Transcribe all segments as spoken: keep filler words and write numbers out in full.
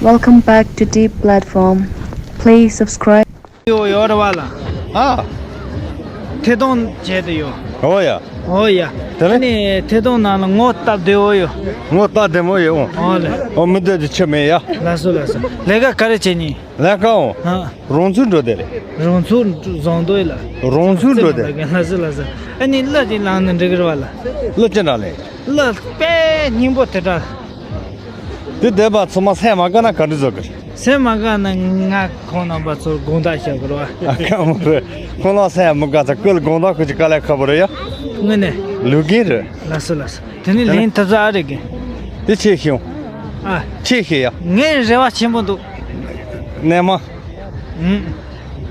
Welcome back to Deep Platform. Please subscribe. ཡོད་ཡོད་རེད་བ་ལ། ཨ། ཐད་གཏོང་བྱས་ཏེ་ཡོད། ཨོ་ཡ། ཨོ་ཡ། དེ་ནས། ཨ་ནི་ཐད་གཏོང་ནང་ལ་ངོ་སྟབས་བདེ་བོ་ཡོད། ངོ་སྟབས་བདེ་མོ་ཡོད། ཨོ་ལེ། ཨོ་མི་སྡོད་དེ་ཆི་མེད་ཡ། ལགས་སོ་ལགས་སོ། ལས་ཀ་ག་རེ་བྱེད་ཉིན། ལས་ཀའོ། ཨ། རོང་ཚུར་འགྲོ་དེ་རེད། རོང་ཚུར་བཟང་དོ་ཡི་ལ། རོང་ཚུར་འགྲོ་དེ། ལགས་སོ་ལགས་སོ། ཨ་ནི་གླུ་ཅིག་བླངས་ནས་འགྲིག་གི་རེད་བ་ལ། གླུ་ཅི་འདྲ་ལེན། གླུ་དཔེ་སྙིང་པོ་དེ་འདྲ། དེ་བསྡད་པ་ཚང་མ་སེམས་མ་དགའ་ན་ག་འདྲ་བཟོ་གི་རེད། སེམས་མ་དགའ་ན་ང་ཁོང་རྣམ་པ་ཚོར་དགོངས་དག་བཞག་གི་རེད་བ། ཨ་ཁ་མོ་རེད། ཁོང་རྣམ་སེམས་མ་དགའ་ཚ་ཁོ་ལ་དགོངས་དག་ཁོ་ཅིག་དཀའ་ལས་ཁག་པོ་རེད་ཡ། དངོས་གནས། ལུགས་རྒན་རེད། ལགས་སོ་ལགས་སོ། དེ་ནི་ལེན་ཐུབ་ས་ཨ་རེད་གི། དེ་ཆེ་ཤིང་། ཨ། ཆེ་ཤེས་ཡ། ངའི་རེ་བ་ཆེན་པོ་འདུག། གནས་མ། ཨུམ།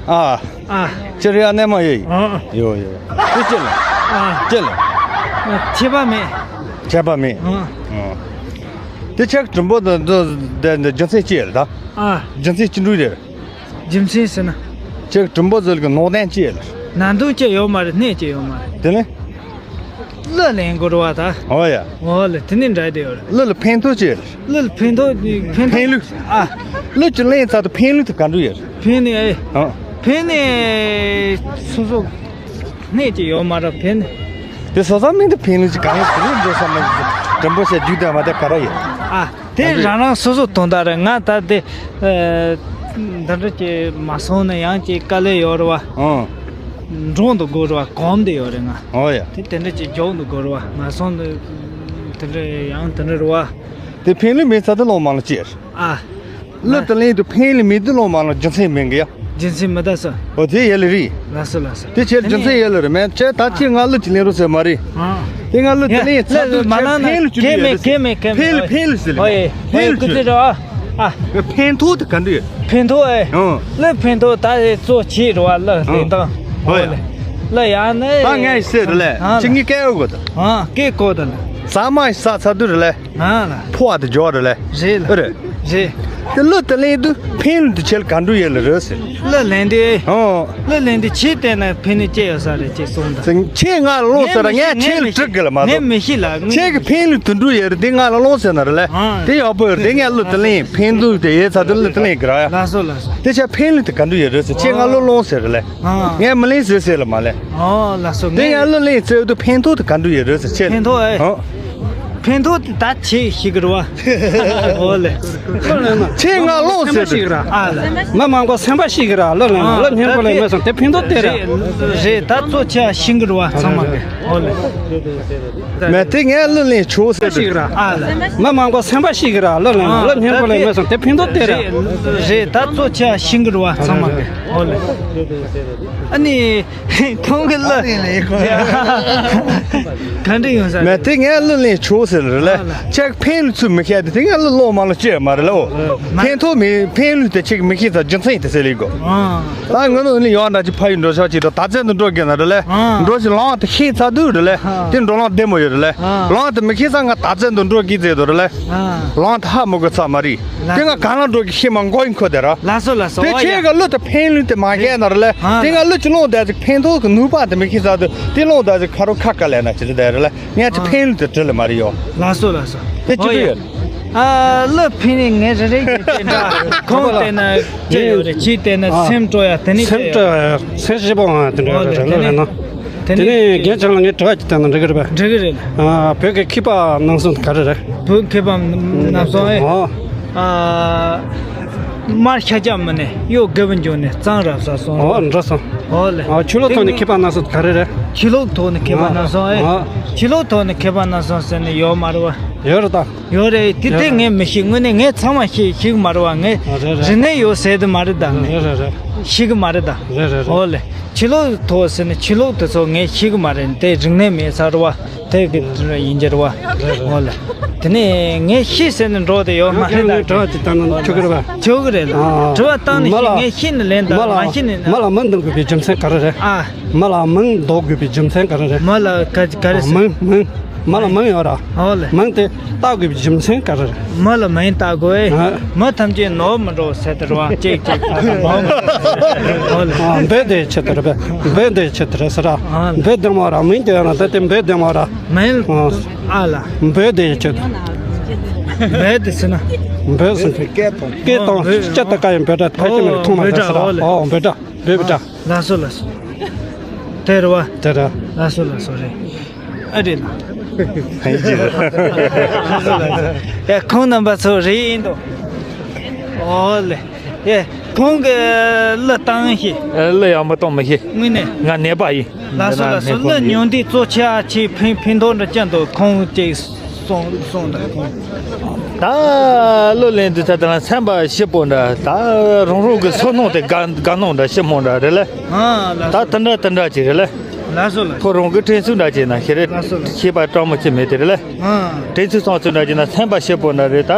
ཨ། ཨ། ཁྱེད་རེ་ཡ་གནས་མ་ཡོད་ཡིན། ཨ། ཡོད་ཡོད། དེ་ཅི་ལ། ཨ། ཅི་ལ། ཁྱད་པར་མེད། ཁྱད་པར་མེད། ཨ། ཨ། དེ་ཆེག་གྲུམ་པོ་དེ་དེ་དེ་རྒྱུ་མཚན་ཅི་ཡོད་ད། ཨ། རྒྱུ་མཚན་ཅི་འདྲ་རེད། རྒྱུ་མཚན་ཟེར་ན། ཆེག་གྲུམ་པོ་ཟེར་གི་ནོར་ལྡན་ཅི་ཡོད། ནང་དོན་ཅི་ཡོད་མ་རེད། གནས་ཅི་ཡོད་མ་རེད། དེ་ནས། གླུ་ལེན་དགོས་རེད་བ་ད། ཨོ་ཡ། ཨོ་ལེ་དེ་ནི་འདྲ་དེ་ཡོད་རེད། གླུ་ལ་ཕན་ཐོགས་ཅི་ཡོད། གླུ་ལ་ཕན་ཐོགས་ཕན་ཐོགས། ཕན་ལུགས། ཨ། གླུ་ཅིག་ལེན་ཚར་དུས་ཕན་ལུགས་དེ་ག་འདྲ་ཡོད། ཕན་ནི་ཨེ། ཨ། ཕན་ནི་སོ་སོ་གནས་ཅི་ཡོད་མ་རེད་ཕན་ནི། དེ་སོ་སོ་མིང་དུ་ཕན་ལུགས་ཅིག་གང་ཡོད་ག་ལུགས་འགྲོ་ས་མ་ཡིན། དྲན་པོ་བྱས་རྒྱུག་དང་མ་དེ་ག་ར་ཡོད། ཨ། དེ་རང་རང་སོ་སོ་དོན་དག་རེད། ང་ད་དེ་ཨ། འདི་འདྲ་ཅིག་མ་སོང་ན་ཡང་ཅིག་དཀའ་ལས་ཡོད་རེད་བ། ཨང་། འགྲོ་འདུག་དགོས་རེད་བ། གོམ་དེ་ཡོད་རེད་ང་། ཨོ་ཡ། དེ་དེ་འདྲ་ཅིག་མགྱོགས་འདུག་དགོས་རེད་བ། མ་སོང་ན་དེ་འདྲ་ཡང་དེ་འདྲ་རེད་བ། དེ་ཕན་ལུགས་མེད་ཚར་དུས་ལོང་མ་ལ་ཅེར། ཨ། གླུ་དེ་ལེན་དུས་ཕན་ལུགས་མེད་དུས་ལོང་མ་ལ་རྒྱུ་མཚན་མེད་གི་ཡ། རྒྱུ་མཚན་མི་ལྟ་ས། ཨོ་དེ་ཡ་ལེ་རེད། ལགས་སོ་ལགས་སོ། དེ་ཆེར་རྒྱུ་མཚན་ཡ་ལེ་རེད་མེད་ཆེ་ད་ཅི་ང་གླུ་ཅིག་ལེན་རོགས་ཟེར་མ་རེད། ཨ། དེ་ང་གླུ་དེ་ལེན་ཚར་དུས་ཆེར་ཕན་ལུགས་ཅི་ཡོད་རེད། ཕན་ལུགས་ཕན་ལུགས་ཟེར་ལེ། ཨོ་ཡེ། ཕན་ལུགས་ཅི་ཡོད་རེད། ཨ། ཕན་ཐོགས་དེ་ག་འདྲ་ཡོད། ཕན་ཐོགས་ཨེ། ཨང་། གླུ་ཕན་ཐོགས་ད་ཨེ་གཙོ་ཆེ་རེད་བ་གླུ་ལེན་སྟངས། ཨོ་ཡ། གླུ་ཡང་ནི། ད་ངས་ཟེར་རེད་ལེ། ཨ་ཅི་ངས་སྐད་འོ་གོ་ད། ཨ་སྐད་གོ་ད་ལ། ཟ་མ་ཟ་ཚར་དུས་རེད་ལེ། ཨ་ལ། ཕོ་བ་དེ་འཇོག་རེད་ལེ། རེད་ལ། རེད། རེད། དེ་གླུ་དེ་ལེན་དུས་ཕན་ལུགས་དེ་ཆེར་ག་འདྲ་ཡོད་ལེ་རེད་ཟེར། གླུ་ལེན་དུས་ཨེ། ཨང་། གླུ་ལེན་དུས་ཆེ་བལྟས་ན་ཕན་ནུས་ཅི་ཡོད་ས་རེད་ཅེས་གསུངས་ད། ཁྱེད་ང་ལ་ལོང་ཟེར་ར་ངས་ཁྱེད་ལ་དྲི་གི་ལ་མ་གཏོགས། ངས་མི་ཤེས་ལ། ཁྱེད་ཀྱི་ཕན་ལུགས་དེ་འདྲ་ཡོད་རེད་དེ་ང་ལ་ལོང་ཟེར་ན་རེད་ལེ། ཨ། དེ་ཡག་པོ་ཡོད་རེད་དེ་ངས་གླུ་དེ་ལེན་ཕན་ཐོགས་དེ་ཡོད་ཚར་དུས་གླུ་དེ་ལེན་གི་ར་ཡ། ལགས་སོ་ལགས་སོ། དེ་ཆ་ཕན་ལུགས་དེ་ག་འདྲ་ཡོད་རེད་ཟེར་ཁྱེད་ང་གླུ་ལོང་ཟེར་རེད་ལེ། ཨ། ངས་མི་ལེན་ཟེར་ཟེར་ལ་མ་ལེ། ཨོ་ལགས་སོ། དེ་ཡང་གླུ་ལེན་ཚར་དུས་ཕན་ཐོགས་དེ་ག་འདྲ་ཡོད་རེད་ཟེར་ཁྱེད། ཕན་ཐོགས་ཨེ། ཨང་། ཕན་ཐོགས་དེ་ད་ཆེ་ཞིག་རེད་བ། ཨོ་ལེ། ཁྱེད་ང་ལོང་ཟེར་དུས། ཨ་ལེ། མི་མང་པོ་སེམས་པ་ཞིག་ར་གླུ་ལེན་ན་གླུ་སྙན་པོ་ལེན་མེད་སོང་དེ་ཕན་ཐོགས་དེ་ར། རེད་ད་གཙོ་ཆེ་ཞིག་རེད་བ་ཚང་མ་གི། ཨོ་ལེ། མེད་དེ་ངས་གླུ་ལེན་ཆོག་ཟེར་དུས། ཨ་ལེ། མི་མང་པོ་སེམས་པ་ཞིག་ར་གླུ་ལེན་ན་གླུ་སྙན་པོ་ལེན་མེད་སོང་དེ་ཕན་ཐོགས་དེ་ར། རེད་ད་གཙོ་ཆེ་ཞིག་རེད་བ་ཚང་མ་གི། ཨོ་ལེ། ཨ་ནི། ཁོང་གི་གླུ། ག་འདྲ་ཡོང་ས་རེད། མེད་དེ་ངས་གླུ་ལེན་ཆོག་ཟེར་རེད་ལེ། ཨ་ལ། ཁྱེད་ཕན་ལུགས་ཚུལ་མི་ཤེས་དེ་དེ་ངས་གླུ་ལོང་མ་ལོང་ཅི་ཡང་མ་རེད་ལོ། ཕན་ཐོགས་མེད་ཕན་ལུགས་དེ་ཁྱེད་མི་ཤེས་ས་རྒྱུ་མཚན་དེ་ཟེར་ལེ་གོ། ཨ། ད་ང་ནི་ཡོང་འདྲ་ཅིག་ཕ་ཡུལ་འགྲོ་ཤག་ཅིག་དང་ད་ཚན་དུ་འགྲོ་གི་ན་རེད་ལེ། འགྲོ་ཞིག་ལོང་དེ་ཤེས་ཚར་དུས་རེད་ལེ། དེ་འགྲོ་ལོང་བདེ་མོ་ཡོད་རེད་ལེ། ལོང་དེ་མི་ཤེས་ས་ང་ད་ཚན་དུ་འགྲོ་གི་ཟེར་དུ་རེད་ལེ། ལོང་དེ་ཧ་མི་གོ་ཚར་མ་རེད། དེ་ང་གང་ལ་འགྲོ་གི་ཤེས་མ་མགོ་ཡིན་ཁོ་དེ་ར། ལགས་སོ་ལགས་སོ། དེ་ཨོ་ཡ། ཁྱེད་ཀྱི་གླུ་དེ་ཕན་ལུགས་དེ་མ་རྒྱས་ན་ར་ལེ། ཨ། དེ་ང་གླུ་ཅིག་ལོང་དེ་ཅིག་ཕན་ཐོགས་ཀྱི་ནུས་པ་དེ་མི་ཤེས་ས་དེ་དེ་ལོང་དེ་ཅིག་ཁ་རོ་ཁ་ཁ་ལས་ན་ཅི་རེད་དེ་ར་ལེ། ངས་ཅིག་ཨ། ཕན་ལུགས་དེ་དྲིས་ལ་མ་རེད་ཡོ། ལགས་སོ་ལགས་སོ། དེ་ཅི་ཨོ་ཡ། ཡོད། ཨ་གླུ་ཕན་ནི་ངས་རེ་རེ་གི་དེ་འདྲ་ཁོང་བལྟས་ན་ཅི་ཡོད་རེད་ཅི་བལྟས་ན་ཨ། སེམས་སྤྲོ་ཡ་དེ་ནི་སེམས་ཅི་ཡོད། སྤྲོ་ཡ་སེམས་སྐྱིད་པོ་ཨ་དེ་འདྲ་ཨོ་རེད་ལེ་རེད་དེ་ལེ་ནི་ན། དེ་དེ་ནི་ནི་རྒན་ཆང་ལ་ངས་དྲི་བ་ཅིག་བཏང་ན་འགྲིག་གི་རེད་པས། འགྲིག་གི་རེད། ཨ་བོད་ཀྱི་མཁས་པ་རྣམ་གསུམ་ག་རེ་རེད། བོད་མཁས་པ་རྣམ་གསུམ་ཨེ། ཨོ། ཨ། མར་ཤ་རྒྱགས་མི་ནས་གཡོ་དགེ་བའི་འཇུག་ནས་གཙང་རབ་ས་སོང་། ཨོ་འགྲོ་སོང་། ཨོ་ལེ། ཨ་ཆོས་ལུགས་ཐོག་ནས་མཁས་པ་རྣམ་གསུམ་ག་རེ་རེད། ཆོས་ལུགས་ཐོག་ནས་མཁས་པ་རྣམ་གསུམ་ཨེ། ཨོ། ཆོས་ལུགས་ཐོག་ནས་མཁས་པ་རྣམ་གསུམ་ཟེར་ནས་ཡོད་མ་རེད་བ། ཡོད་རེད་ད། ཡོད་རེད་དེ་དེ་ངས་མི་ཤེས་དངོས་གནས་ངས་ཚང་མ་ཤེས་ཤེས་གི་མ་རེད་བ་ངས་རེད་རེད། རིག་གནས་ཡོད་ཟེར་དུ་མ་རེད་ད་ངས་རེད་རེད་རེད། ཤེས་གི་མ་རེད་ད། རེད་རེད་རེད། ཨོ་ལེ། ཆོས་ལུགས་ཐོག་ཟེར་ནས་ཆོས་ལུགས་དེ་ཚོ་ངས་ཤེས་གི་མ་རེད་དེ་རིག་གནས་མེད་ས་རེད་བ། དེ་གི་དེ་འདྲ་ཡིན་གྱི་རེད་བ། རེད་རེད། འོ་ལེ། དེ་ནས་ངས་ཤེས་ཟེར་ནས་འགྲོ་དེ་ཡོད་མ་རེད་ད། དྲི་བ་ཅིག་བཏང་ན་ཆོག་གི་རེད་བ། ཆོག་གི་རེད་ལ། ཨ། དྲི་བ་བཏང་ནས་མི་ལ་ཤེས་ངས་ཤེས་ནས་ལན་དང་མ་ལ་མ་ཤེས་ནས་མི་ལ་མིང་འདོགས་དགོས་པའི་རྒྱུ་མཚན་ག་རེ་རེད། ཨ། མི་ལ་མིང་འདོགས་དགོས་པའི་རྒྱུ་མཚན་ག་རེ་རེད། མི་ལ་ག་ག་རེ་ཟེར། མིང་མིང་། མི་ལ་མིང་ཡོད་ར། འོ་ལེ། མིང་དེ་བཏགས་དགོས་པའི་རྒྱུ་མཚན་ག་རེ་རེད། མི་ལ་མིང་བཏགས་དགོས། ཨ། མི་ཐམས་ཅད་ནོར་མི་འགྲོ་ཟེར་དེ་རེད་བ་ཅེས་ཅེས་ནོར་མི་འགྲོ་ཟེར། འོ་ལེ། ཨ། འབོད་དེ་ཆེད་དུ་རེད་པས། འབོད་དེ་ཆེད་དུ་རེད་ཟེར་ར། འབོད་དེ་མོ་ར་མིང་དེ་ཡོད་ན་ད་དེ་འབོད་དེ་མོ་ར། མིང་། ཨ། ཨ་ལ། འབོད་དེ་ཆེད་དུ། འབོད་དེ་ཟེར་ན། འབོད་ཟེར། སྐད་དང་། སྐད་དང་ཅ་ཏ་ཀ་ཡི་འབོད་སྒྲ་ཕལ་ཆེར་མེད་པར་མཐོང་ན་འདྲ་ཟེར། འོ་འབོད་སྒྲ། འབོད་པའི་སྒྲ། ལགས་སོ་ལགས་སོ། དེ་རེད་བ། དེ་རེད། ལགས་སོ་ལགས་སོ་རེད། ཨ་རེད་ལ། ཕན་ཅི་རེད། ལགས་སོ་ལགས་སོ། ཡ་ཁོང་རྣམ་པ་ཚོ་རེད་ཡིན་དོ། ཨོ་ལེ། ཡ་ཁོང་གི་གླུ་བཏང་ཤེས། གླུ་ཡག་མོ་གཏོང་མི་ཤེས། དངོས་གནས། ང་ནད་པ་ཡིན། ལགས་སོ་ལགས་སོ། གླུ་ཉུང་འདི་གཙོ་ཆེ་ཨ་ཆེ་ཕན་ཕན་ཐོགས་འདྲ་ཅན་དུ་ཁོང་ཅིག་སོང་སོང་ད་ཁོང་། ད་གླུ་ལེན་དུས་ད་ལྟ་ལ་སེམས་པ་ཞིབ་པོ་འདྲ། ད་རང་རང་གི་བསོད་ནམས་དེ་དགའ་དགའ་སྣང་འདྲ་ཞིབ་མོ་འདྲ་རེད་ལེ། ཨ་ལགས་ད་སོ། དེ་འདྲ་དེ་འདྲ་ཅིག་རེད་ལེ། ལགས་སོ་ལགས་སོ། ཁོ་རང་གི་དྲན་ཚུལ་འདྲ་ཅིག་ན་ཤེས་རེད། ལགས་སོ་ལགས་སོ། ཤེས་པ་སྤྲང་མོ་ཅིག་མེད་དེ་རེད་ལེ། ཨ་དྲན་ཚུལ་སོང་ཚུལ་འདྲ་ཅིག་ན་སེམས་པ་ཞིབ་པོ་འདྲ་རེད། ད་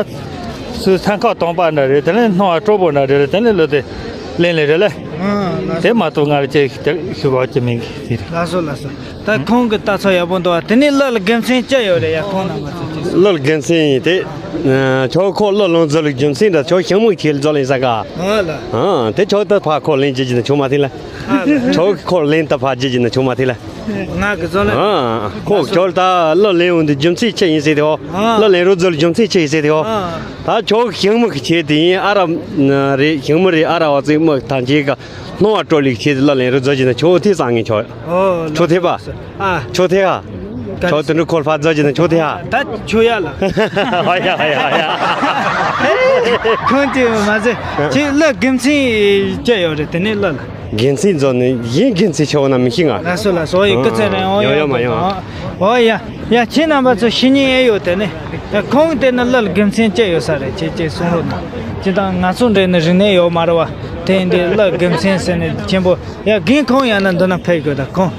སུ་སེམས་ཁམས་དྭངས་པ་འདྲ་རེད། དེ་ནས་སྣང་བ་སྤྲོ་པོ་འདྲ་རེད། དེ་ནས་གླུ་དེ་ལེན་ལེ་རེད་ལེ། ཨ་ལགས་སོ། དེ་མ་གཏོགས་ང་ལ་ཅིག་དེ་ཞུ་བ་ཅིག་མེད་གི་དེ་རེད། ལགས་སོ་ལགས་སོ། ད་ཁོང་གི་ལྟ་ཚུལ་ཡག་པོ་འདུག་བ། དེ་ནས་གླུ་ལ་དགེ་མཚན་ཅི་ཡོད་རེད་ཡ། ཁོང་རྣམ་པ་ཚོ་ཅིག་གསུངས། གླུ་ལ་དགེ་མཚན་ཡིན་ཏེ། ཁྱོད་ཁོ་གླུ་ལོན་རྩོལ་ལ་རྒྱུ་མཚན་འདྲ། ཁྱོད་ཞིང་མུ་ཁྱེར་རྩོལ་ཡིན་ས་ག་ཨ་ལ། ཨ་དེ་ཁྱོད་ད་ཕ་ཁོ་ལེན་བྱེད་ཀྱི་ན་ཆུང་མ་ཐིག་ལ། ཨ་ལ། ཁྱོད་ཁོ་ལེན་ད་ཕ་བྱེད་ཀྱི་ན་ཆུང་མ་ཐིག་ལ། ང་གི་རྩོལ་ལ། ཨ་ཁོ་ཁྱོད་ད་གླུ་ལེན་འོང་དུས་རྒྱུ་མཚན་ཆི་ཡིན་ཟེར་དེ་ཧོ། ཨ་གླུ་ལེན་རོགས་རྩོལ་རྒྱུ་མཚན་ཆི་ཡིན་ཟེར་དེ་ཧོ། ཨ་ད་ཁྱོད་ཞིང་མུ་ཁྱེར་དེ་ཡིན་ཨ་ར། རེད་ཞིང་མུ་རེད་ཨ་ར་བ་ཚིག་མུ་ཐང་ཆེ་ག་སྣང་བ་སྤྲོ་ལེགས་ཆེད་དུ་གླུ་ལེན་རོགས་རྩོལ་གྱི་ན་ཁྱོད་ཐིག་བཟང་ངན་ཁྱོད། ཨོ་ཁྱོད་ཐིག་པ། ཨ་ཁྱོད་ཐིག་ཧ། ཨ་ཁྱོད་དེ་འདྲ་ཁོལ་ཕ་རྩོལ་གྱི་ན་ཁྱོད་ཐིག་ཧ། ད་ཁྱོད་ཡ་ལ། ཨ་ཡ་ཨ་ཡ་ཨ་ཡ། ཁོང་དེ་མ་ཟད་ཁྱེད་གླུ་དགེ་མཚན་སྐྱེ་ཡོད་རེད། དེ་ནས་གླུ་ལ། དགེ་མཚན་རྫོགས་ནས་ཡིན་དགེ་མཚན་ཆེ་བ་ན་མི་ཤེས་ང་། ལགས་སོ་ལགས་སོ། ཡི་སྐུ་ཚེ་རིང་། ཨོ་ཡོད་ཡོད་མ་ཡོད། ཨོ་ཡ་ཡ་ཁྱེད་རྣམ་པ་ཚོ་ཤེས་ཉེན་ཨེ་ཡོད་དེ་ནས། ཡ་ཁོང་དེ་ནི་གླུ་ལ་དགེ་མཚན་ཅི་ཡོད་ས་རེད། ཅེས་ཅེས་གསུང་རོགས་གནང་། ཅི་དང་ང་ཚོ་འདྲ་ནི་རིག་གནས་ཡོད་མ་རེད་བ། དེ་འདི་གླུ་དགེ་མཚན་ཟེར་ནས་ཆེན་པོ། ཡ་རྒན་ཁོང་ཡང་ན་འདི་ན་ཕེབས་དགོས་ད་ཁོང་།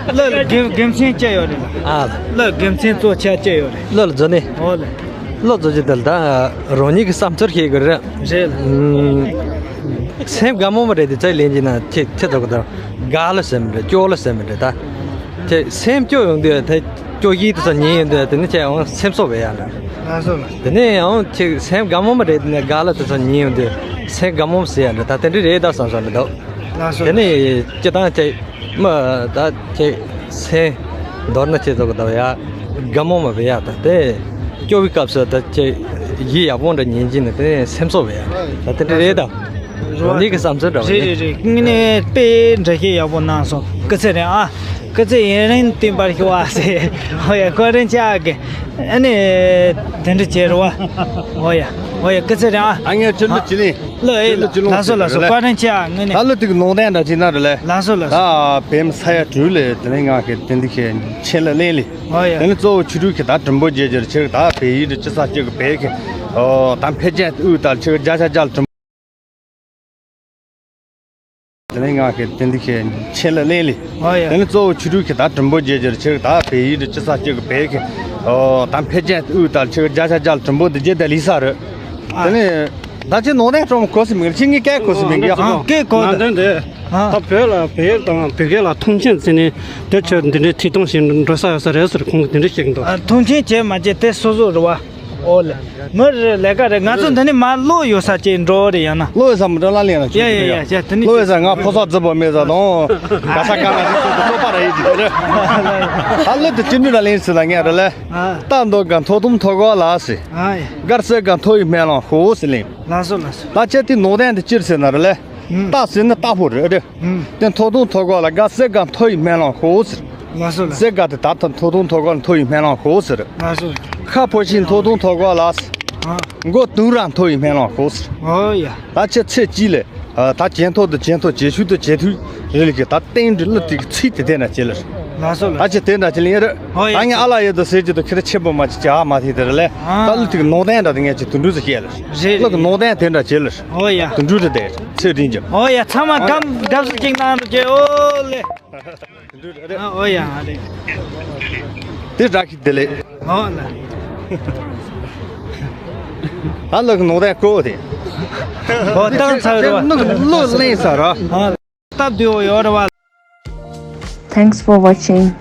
གླུ་ལ་དགེ་དགེ་མཚན་ཅི་ཡོད་རེད་ལ། ཨ་གླུ་དགེ་མཚན་གཙོ་ཆེ་ཅི་ཡོད་རེད། གླུ་ལ་རྫོགས་ནས། ཨོ་ལེ། གླུ་རྫོགས་ཀྱི་དེ་ལ་ད་རང་ཉིད་ཀྱི་བསམ་ཚུལ་ཤེས་དགོས་རེད། རེད་ལ། སེམས་དགའ་མོ་མ་རེད་དེ་ཚེ་ལེན་གྱི་ན་ཁྱེད་ཁྱེད་ཚོ་གི་ད་དགའ་ལ་ཟེར་མི་རེད། སྐྱོ་ལ་ཟེར་མི་རེད་ད། ཁྱེད་སེམས་སྐྱོ་ཡོང་དུས་ད་སྐྱོ་གཞས་དེ་ཚོ་ཉན་ཡོང་དུས་དེ་ནི་ཁྱེད་ཡང་སེམས་གསོ་བས་ཡ་འདྲ། ལགས་སོ་ལགས། དེ་ནས་ཡང་ཁྱེད་སེམས་དགའ་མོ་མ་རེད་དེ་ནས་དགའ་ལ་དེ་ཚོ་ཉན་ཡོང་དུས་སེམས་དགའ་མོ་ཟེར་ཡ་འདྲ། ད་དེ་འདྲ་རེད་ད་བསམ་བསམ་མི་འདུག། ལགས་སོ། དེ་ནས་སྤྱི་བཏང་ཁྱེད་མ་ད་ཁྱེད་སེམས་མདོར་ན་ཁྱེད་ཚོ་གི་ད་ཡ་དགའ་མོ་མ་བས་ཡ་ད་དེ་སྐྱོ་བའི་སྐབས་སུ་ད་ཁྱེད་གཞས་ཡག་པོ་འདྲ་ཉན་གྱིན་ནས་དེ་ནས་སེམས་གསོ་བས་ཡ་ད་དེ་འདྲ་རེད་ད། རང་ཉིད་ཀྱི་བསམ་ཚུལ་འདྲ་བ་རེད། རེད་རེད། དངོས་གནས་དཔེ་འགྲེལ་བཤད་ཡག་པོ་གནང་སོང་། སྐུ་ཚེ་རིང་ཨ། སྐུ་ཚེ་ཡུན་རིང་བརྟན་པར་ཤོག་ཨ་ཟེར། ཨོ་ཡ་བཀའ་དྲིན་ཆེ་ཨ་གི། ཨ་ནི། དེ་འདྲ་བྱེད་རོགས་ཨ། ཨོ་ཡ། ཨོ་ཡ་སྐུ་ཚེ་རིང་ཨ། ཨ་ངས་ཅི་འདྲ་ཅི་ལིང་། ལོ་ཨེ་ཅི་འདྲ་ཅི་ལོང་ལགས་སོ་ལགས་སོ། ཟེར་བཀའ་དྲིན་ཆེ་ཨ་དངོས་གནས། ད་ལོ་དེ་གི་ནང་བསྟན་འདྲ་ཅིག་ན་རེད་ལེ། ལགས་སོ་ལགས་སོ། ད་བེམ་ས་ཡ་དྲུག་ལས་དེ་ནས་ང་གི་དེ་འདི་ཁྱེད་ཆེད་ལ་ལེན་ལེ། ཨོ་ཡ། དེ་ནས་གཙོ་བོ་ཆུ་དྲུག་གི་ད་དྲིན་པོ་རྒྱལ་རྒྱལ་ཆེ་གི་ད་བལ་ཡུལ་དུ་ཅི་ས་ཅི་གི་བལ་གི། ཨོ་ད་འཕེལ་རྒྱས་དབུས་ལྟར་ཆེ་གི་རྒྱ་ཆ་རྒྱ་ལ་དྲིན། དེ་ནས་ང་གི་དེ་འདི་ཁྱེད་ཆེད་ལ་ལེན་ལེ། ཨོ་ཡ། དེ་ནས་གཙོ་བོ་ཆུ་དྲུག་གི་ད་དྲིན་པོ་རྒྱལ་རྒྱལ་ཆེ་གི་ད་བལ་ཡུལ་དུ་ཅི་ས་ཅི་གི་བལ་གི། ཨོ་ད་འཕེལ་རྒྱས་དབུས་ལྟར་ཆེ་གི་རྒྱ་ཆ་རྒྱ་ལ་དྲིན་པོ་འདི་རྒྱལ་ད་ལི་ས་རེད། ཨ། དེ་ནས། ད་ཅི་ནོར་ནས་ཀྲོང་གོ་སི་མིང་ཅི་ངི་ཀའི་གོ་སི་མིང་ཡ། ཨ་ཀའི་གོ་ནང་དོན་དེ། ཨ། ད་བོད་ལ་བོད་ཡིག་དང་བོད་སྐད་ལ་མཐོང་ཆེན་བརྩིས་ནས་དེ་ཆོས་འདི་འདྲའི་ཐིག་སྟོང་ཞིག་འགྲོ་ས་ཡོད་ས་རེད་ཟེར་ཁོང་གིས་འདི་འདྲ་བཤད་ཀྱི་འདུག། ཨ་མཐོང་ཆེན་བྱས་མ་བྱས་དེ་སོ་སོ་རེད་བ། ཨོ་ལེ། མི་རེ་ལས་ཀ་རེད། ང་ཚོ་འདི་ནས་མ་བློ་ཡོད་ས་ཅིག་འགྲོ་རེད་ཡང་ན། བློ་ཡོད་ས་མི་འགྲོ་ལ་ལེན་ལ་ཡ་ཡ་ཡ་ཡ་དེ་ནི་བློ་ཡོད་ས་ང་ཕོ་སོག་རྫི་པོ་མེད་ས་དང་། ག་ས་ག་ང་རེ་ཚོ་གི་ཚོགས་པ་ར་ཡིན་གྱི་རེད། ད་བློ་དེ་ཅི་འདྲ་ལ་ལེན་ཟེར་ལ་ངས་རེ་ལེ། ཨ། རྟ་འདོ་ག་མཐོ་དུམ་མཐོ་གོ་ལ་སི། ཨ་ཡ། དཀར་གསལ་ག་མཐོ་ཡི་སྨན་ལམ་ཤོག་སི་ལིང་། ལགས་སོ་ལགས་སོ། ལ་ཆེ་དེ་ནོར་ལྡན་དེ་ཅིར་ཟེར་ན་རེ་ལེ། ཨུམ། རྟ་ཟེར་ན་རྟ་ཕོ་རེད་དེ། ཨུམ། དེ་མཐོ་དུམ་མཐོ་གོ་ལ་ག་གསལ་ག་མཐོ་ཡི་སྨན་ལམ་ཤོག་སི། ལགས་སོ་ལགས་སོ། གསལ་ག་དེ་ད་ཐ་མཐོ་དུམ་མཐོ་གོ་ལ་མཐོ་ཡི་སྨན་ལམ་ཤོག་སི་རེད། ལགས་སོ། ཁ་ཕོ་ཆེན་མཐོ་དུམ་མཐོ་གོ་ལ་སི། ཨ། མགོ་དུང་ར་མཐོ་ཡི་སྨན་ལམ་ཤོག་སི། ཨོ་ཡ། ད་ཆེ་ཚེ་གཅིག་ལས། ད་ཇེ་མཐོ་དུ་ཇེ་མཐོ་ཇེ་ཆུང་དུ་ཇེ་མཐོ་རེད་ལ་གི་ད་བསྟན་འགྲོ་གླུ་དེ་གི་ཚིག་དེ་དེ་འདྲ་བྱེད་ལ། ལགས་སོ་ལགས། ད་ཅི་དེ་འདྲ་བྱེད་ལ་ཡིན་རེད། ཨོ་ཡ། ད་ངས་ཨ་ལ་ཡོད་དུ་ཟེར་གྱི་དུ་ཁྱེད་ཆེ་པོ་མ་ཅི་ཅི་ཨ་མ་ཐེ་དེ་རེད་ལས། ཨ། ད་གླུ་དེ་གི་ནོར་ལྡན་འདྲ་དེ་ངས་ཅི་དུ་འགྲུལ་ཟེར་བཤད་ལ། རེད་གླུ་གི་རེད། ནོར་ལྡན་དེ་འདྲ་བྱེད་ལ། ཨོ་ཡ། དུ་འགྲུལ་དེ་དེ་ཚེ་རིང་གྱི། ཨོ་ཡ་ཚང་མ་སྐམ་སྐམ་སུ་ཅིག་གནང་རོགས་གྱིས་ཨོ་ལེ། དུ་འགྲུལ་རེད། ཨོ་ཡ་རེད། དེ་ར་ཁི་དེ་ལེ། ཨོ་ལེ། ཨ་ལགས་ནོར་ལྡན་ཀོ་དེ། ཨོ་བཏང་ཚར་རེད་བ། ནུ་ལོ་ལེན་ས་ར། ཨོ། སྟབས་བདེ་བོ་ཡོད་རེད་བ། Thanks for watching.